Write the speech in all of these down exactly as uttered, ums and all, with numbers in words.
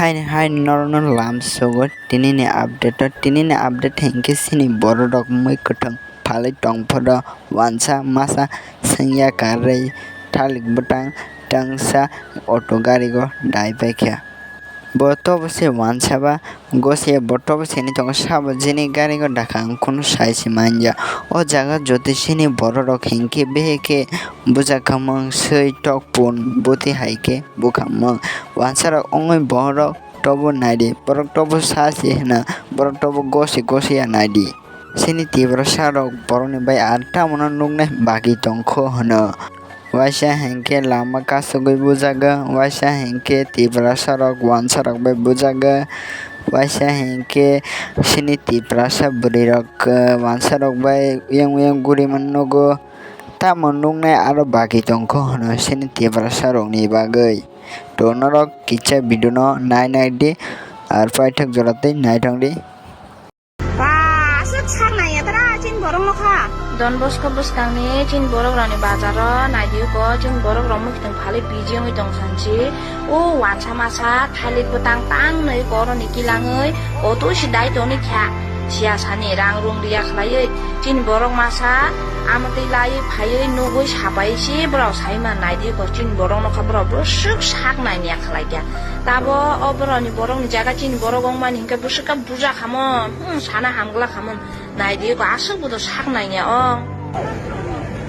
Haini hai norokno lam sugo tinini update o. Tinini update hinkhe chini borok rok mui kwthang phalwi tongphuru wansa masa swngya karwi thalik bwtang tangsa auto gari o dai paikha. Bo tobo se wansa ba gosiya, bo tobo sini tongo sabo jini gari o dakha ang kunu sai se manya. O jaga jotoi sini borok rok hinkhe behekhe bujak kamung swi tok pun buti hai khe bukhamung. Wansa rok wngwi borok tobo naidi, borok tobo sa se hwna, borok tobo gosi gosi ya naidi. Chini Tiprasa rok borokni bai ar tamoni nuknai bagi tongkho hwno. Waisa hinkhe lama kasugwi bujago, waisa hinkhe Tiprasa rok wansa rok bai bujago, waisa hinkhe chini Tiprasa bwrwi rok, eh, wansa rok bai uyang uyang guri mano nugo. Tamo nuknai aro bagi tongkho hwno chini Tiprasa rokni bagwi. To norok kisa video no nai nai di, ar paithak jora tei nai thang di. Ba, aswk sak naiya tara chini borok no kha. Don Bosco bwskangni chini borok rokni bazaro naidi ko chini borok rok mwkhitwng phalwi busy wngwi tong sansi. O wansa masa thalik bwtang tangnwi koroni kilangwi koto si dai toni kha. Siya sani rang rung riya khlaiwi chini borok masa amotwi laiwi phaiwi nugwi sapai si borok saima naidi ko chini borok no kha borok bwswk sak naiya khlai kha. Tabo o borokni borokni jaga chini borok wngmani hinkhe bwswk khe buja khamon, hmm, sana hamgwla khamon. Naidi ko aswk bodo sak naiya o.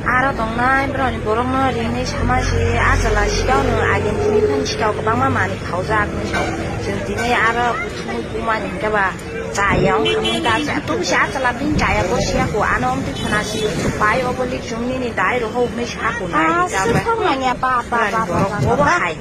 Aro tongnai borokni borokno rinwi sama se a chwla sikao no agini tini phan sikao kwbangma manwi khaujak hinwi sao. Chwng tini aro kuchukmwi bumani hinkhe ba chaya wng khamon ta cha. Tubuse a chwla bini chaya bo siya ko ano wngtwi khwna si pai obo lik chwng nini dai rohor hinwi sa ko nai. Aswk sak naiya ba ba ba ba ba. Borok bobo hai.